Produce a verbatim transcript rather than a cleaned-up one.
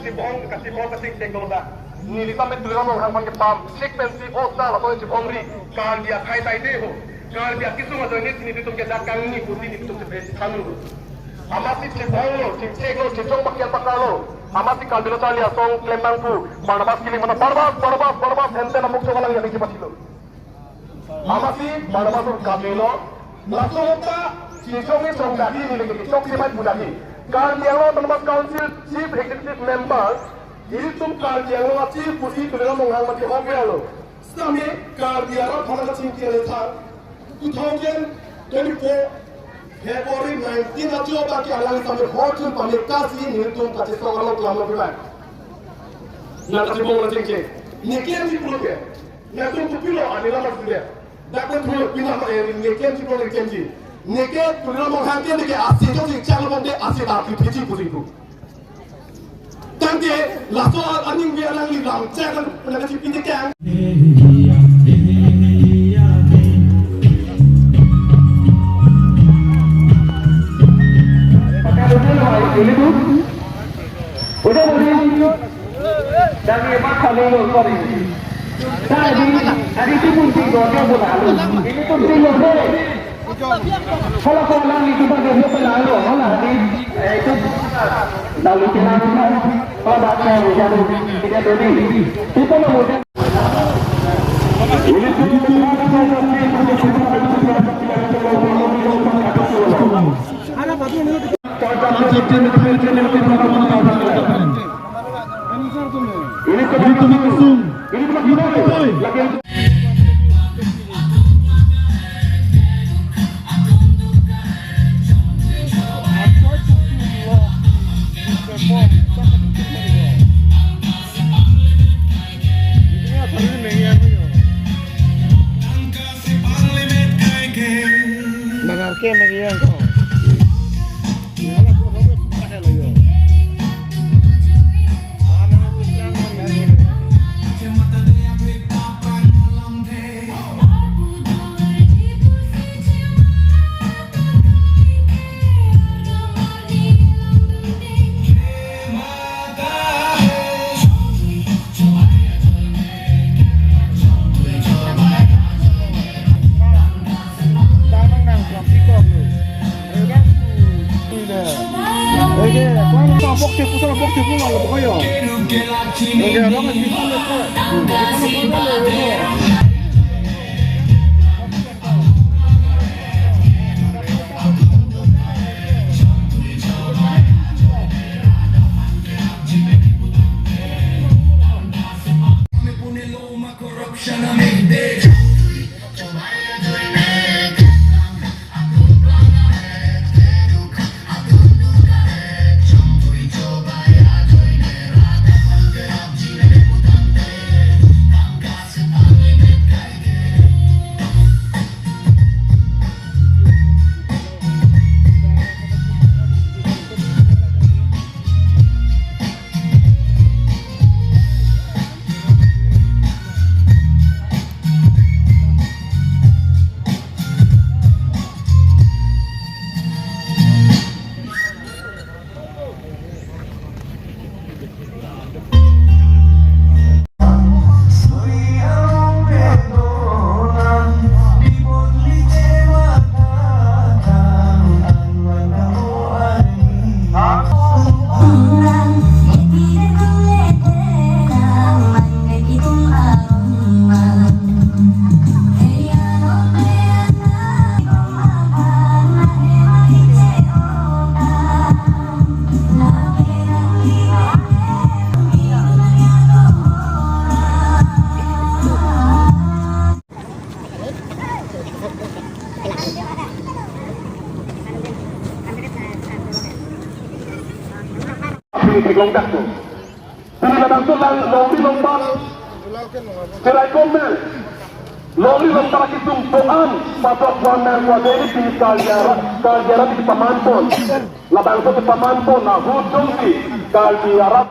Chibong, kachibong kachingthek dong ta. Neli tame Tuliram Ronghang aphan kepam chek pensi, o ta lapu chibong ri. Karbi akhei ta ide ho. Karbi akesung ajoine si nelitum ke dak kangni pusi nelitum chepe thanu. Amatsi chibong lo, chingthek lo, chijong bakian pakar lo. Amatsi Karbi Lo Charli Asong klem nangpu. Barnabas Killing mana Barnabas, Barnabas, Barnabas, ente namuk chokalang yang isi pachilo. Amatsi Barnabas un kapelo, laso ta, chijong ni chong dagi neli ke chok si mai pu dagi. Karbi Anglong Autonomous Council Chief Executive Member, ilitum Karbi Anglong a-chief pusi Tuliram Ronghang mati hok lo. Sami Karbi Anglong aphan kachingki le tha, two thousand twenty-four February nineteen ajo baki alang sami hot chun pameka si nelitum kachesong along kelam lo pulai. Na kachibong lo chingki. Neke ni pulo ke. Nelitum kopilo ani lama sudah. Dak pun pulo pina ma, eh, neke ni pulo neke ni. Neke Tuliram Ronghang ke neke asi jo si chang lo de asi ta ki piji pusi tu. Tangte laso aning ve alangli lam chek kan pernah kecil pinjek yang. Pakai dulu lah, ini tu. Udah, udah. Dan dia makan dulu, sorry. Tadi, tadi itu pun tiga dia pun lalu. Ini pun tiga dia. Hala ko lang itu ba dia pun lalu, hala di, eh, itu lalu kita pada kita dulu. Kita dulu. Ini Theklong dak tu. Pini labangso lang longri longpat, cherai kom men, longri longpat akesung doan padok wan nang wa deni pini Karbi arat, Karbi arat kepaman pon. Labangso kepaman pon, ahut jongsi Karbi arat